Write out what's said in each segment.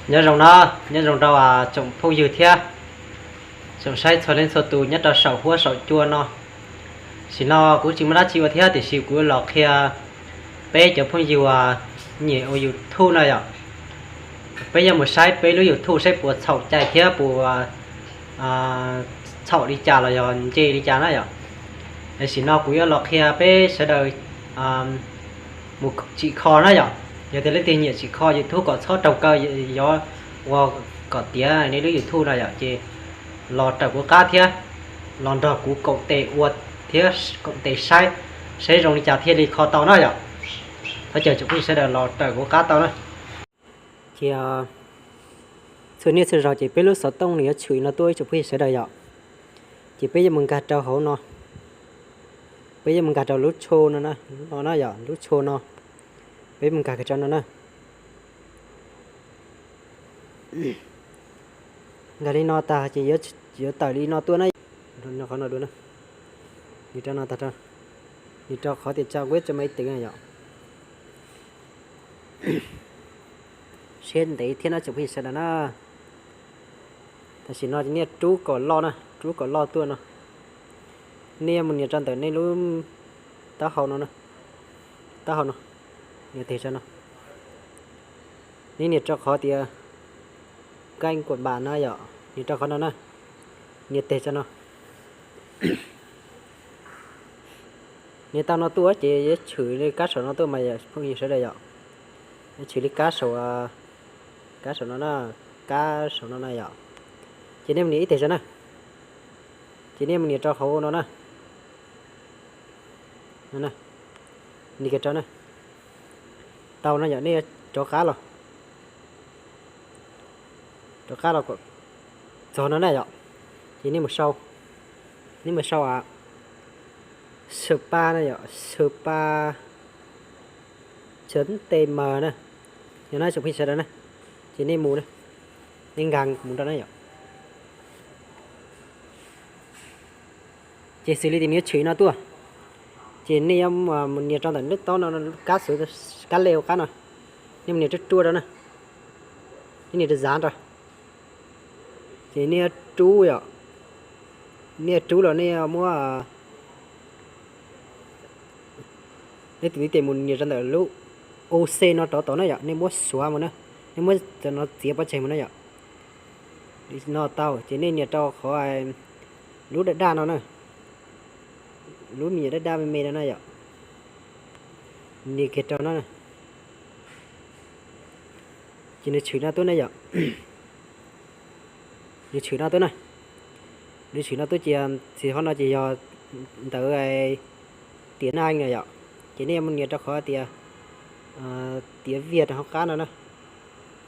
Nyob zoo no, nyob zoo rau tsoom phooj ywg thiab tsoom saib txhua leej txhua tus nyob rau saum huab saum cua no. Tam sim no kuv tsis muaj dab tsi ua thiab, tiam sis kuv los qhia peb cov phooj ywg uas nyiam ua YouTube no yom. Peb yuav mus saib peb lub YouTube saib puas txhaum cai thiab puas txhaum li cas los yog nce li cas na yom. Tam sim no kuv yuav los qhia peb sawv daws mus tsim kho na yom. Yog tias leej twg nyiam tsim kho YouTube kom txhob raug kaw, yuav ua kom tiav nej lub YouTube no yom, ces los raws kuv qab thiab los nrog kuv koom tes ua thiab koom tes saib, saib zoo li cas thiaj li kho tau na yom. Thov caw tsoom phooj ywg sawv daws los raws kuv qab tau na. Ces txhua niaj txhua zaus ces peb lub xov tooj nws yuav tshwm no tuaj ib tsoom phooj ywg sawv daws yom. Ces peb yuav mus nkag rau hauv no, peb yuav mus nkag rau lub tsho no na, no na yom, lub tsho no, peb mus nkag kiag rau no na. Nkag li no tag ces yuav tawm li no tuaj na. Qhov no dua na, nws rau no tag, nws rau qhov tias tsa web tsa maiv teev na yom. Siab ntev thiab no tsoom phooj ywg sawv daws na. Tam sim no nej rub kom loj na, rub kom loj tuaj no. Nej mus nias rau ntawm nej lub taub hau no, taub hau no, nias tes rau no. Nej nias rau qhov tias kaij kuam npas no yom, nias rau qhov no na, nias tes rau no. Nias tau no tuaj ces yuav tshwm li kab saum no tuaj mas phooj ywg sawv daws yom. Yuav tshwm li kab saum, kab saum no na, kab saum no na yom. Ces nej mus nias ib teg rau na. Ces nej mus nias rau hauv no na. Nias kiag rau na. Tau no yom, nej rov qab los, rov qab los kom txog no na yom. Ces nej mus sau, nej mus sau spa no yom, spa chấm T M na, yog no tsoom phooj ywg sawv daws na. Ces nej mus na, nej nkag mus rau na yom. Ces xws li tias nws yuav tshwm no tuaj, ces nej yuav mus nias rau ntawm lub taub no, kab xwb, kab lej hauv qab no, nej mus nias ruaj ruaj rau na, nej nias rau zav rau. Ces nej yuav rub yom, nej yuav rub los nej yuav muab, nej tus ntiv tes mus nias rau ntawm lub U C no rov tod na yom, nej muab xuav mus na, nej muab cov no txiav pov tseg mus na yom. No tau ces nej nias rau qhov lub daj daj no na, lub me nyuam daj daj me me no na yom, nias kiag rau no. Ces nws tshwm no tuaj na yom, nws tshwm no tuaj na, nws tshwm no tuaj ces txiv hov no ces yog ntawv tiav naj no yom. Ces nej yuav mus nias rau qhov tias tiav viaj rau hauv qab no na,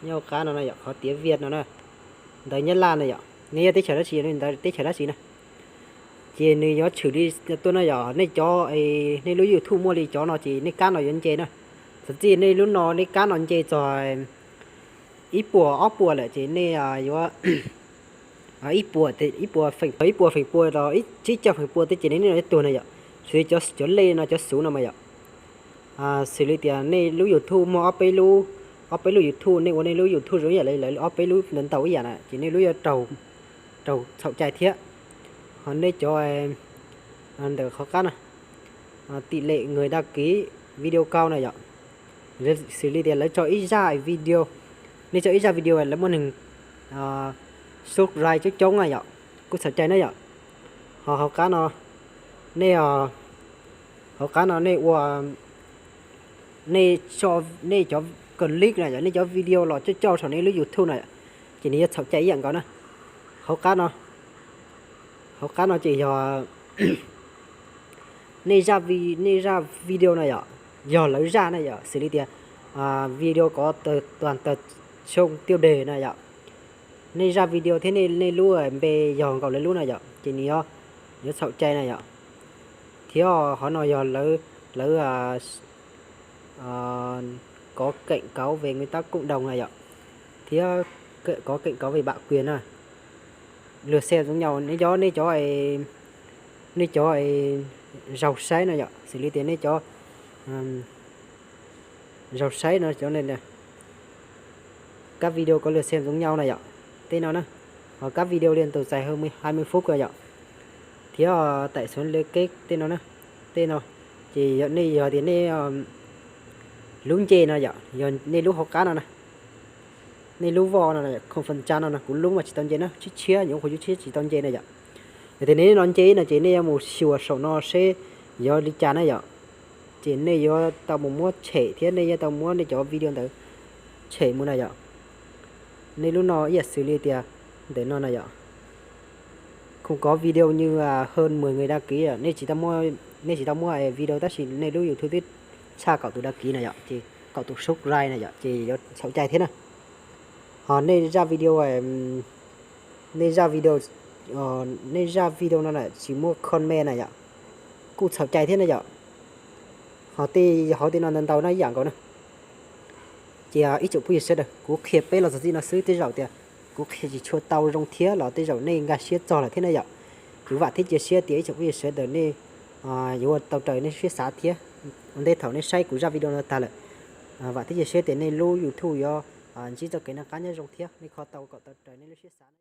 nyob hauv qab no no yom, qhov tiav viaj no na, ntawv nyab laj no yom, nej yog teb chaws dab tsi, ntawv teb chaws dab tsi na. Ces nws yuav tshwm li tuaj no yom, nej cov, nej lub YouTube muaj li cov no ces nej kab no yuav nce na. Txawm txij nej lub no nej kab no nce txog ib puas ob puas lawm ces nej yuav ib puas, ib puas feem, ib puas feem pua los tsib caug feem pua tej ces nej no yuav tuag na yom. Xws li cov lej no cov xuv no mas yom, xws li tias nej lub YouTube muaj ob peb lub, ob peb lub YouTube, nej ua nej lub YouTube zoo ib yam li lawv ob peb lub ntau ib yam na ces nej lub yuav raug txhaum cai thiab. Ho nej cov ntawm qhov qab no, tỷ lệ người đăng ký video cao no yom, xws li tias lawv tso ib zaj video, nej tso ib zaj video lawv muaj neeg subscribe coob coob na yom, kuj txhaum cai na yom. Ho hauv qab no, nej, hauv qab no nej ua, nej, nej cov clip na yom, nej cov video los coj coj saum nej lub YouTube na yom, ces nws yuav txhaum cai ib yam nkaus na. Hauv qab no, hauv qab no ces yog nej zaj vi, nej zaj video na yom, yog lawv zaj na yom, xws li tias video có toàn tập trung tiêu đề na yom, nej zaj video thiab nej lub npe yog nkaus lawv lub na yom, ces nws yuav txhaum cai na yom. Thiab qhov no yog lawv, lawv có quảng cáo về nguyên tắc cộng đồng na yom, thiab có quảng cáo về bản quyền na. Lượt xem giống nhau, nej cov, nej cov, nej cov zaug saib no yom, xws li tias nej cov zaug saib no cov, nej, nej Các video có lượt xem giống nhau na yom. Tej no na, ho các video liên tục dài hơn hai mươi phút na yom. Thiab tải xuống lượt kết tej no na, tej no. Ces nej yog tias nej lub nce no yom, yog nej lub hauv qab no na, nej lub voj no, không phần trăm no na, kuv lub mas tsis tau nce na, tshiab tshiab, nyuam qhuav tshiab tshiab tsis tau nce na yom. Yog tias nej no nce no ces nej yuav mus xyuas saum no seb yog li cas na yom. Ces nej yuav tau mus muab tshem thiab nej yuav tau muab nej cov video ntawd tshem mus na yom. Nej lub no ib yam xws li tias ntawm no na yom, không có video như hơn mười người đăng ký, nej tsis tau muaj, nej tsis tau muaj video tab sis nej lub YouTube twb tshaj kaum tus đăng ký na yom, ces kaum tus subscribe na yom, ces yuav txhaum cai thiab na. Ho nej zaj video, nej zaj video, nej zaj video no na tsis muaj comment na yom, kuj txhaum cai thiab na yom. Ho tej hauv tej no ntau ntau no ib yam nkaus na. Ces ib tsoom phooj ywg sawv daws, kuv qhia peb los txog txij no xwb, tej zaum tias kuv qhia tsis tshua tau zoo thiab los tej zaum nej nkag siab txog lawm thiab na yom. Kuv vam thiab cia siab tias ib tsoom phooj ywg sawv daws nej yuav ua tau raws nej lub siab xav thiab. Ua ntej thaum nej saib kuv zaj video no tag lawm, vam thiab cia siab tias nej lub YouTube yuav ntsib txoj kev noj qab nyob zoo thiab nej kho tau kom tau raws nej lub siab xav.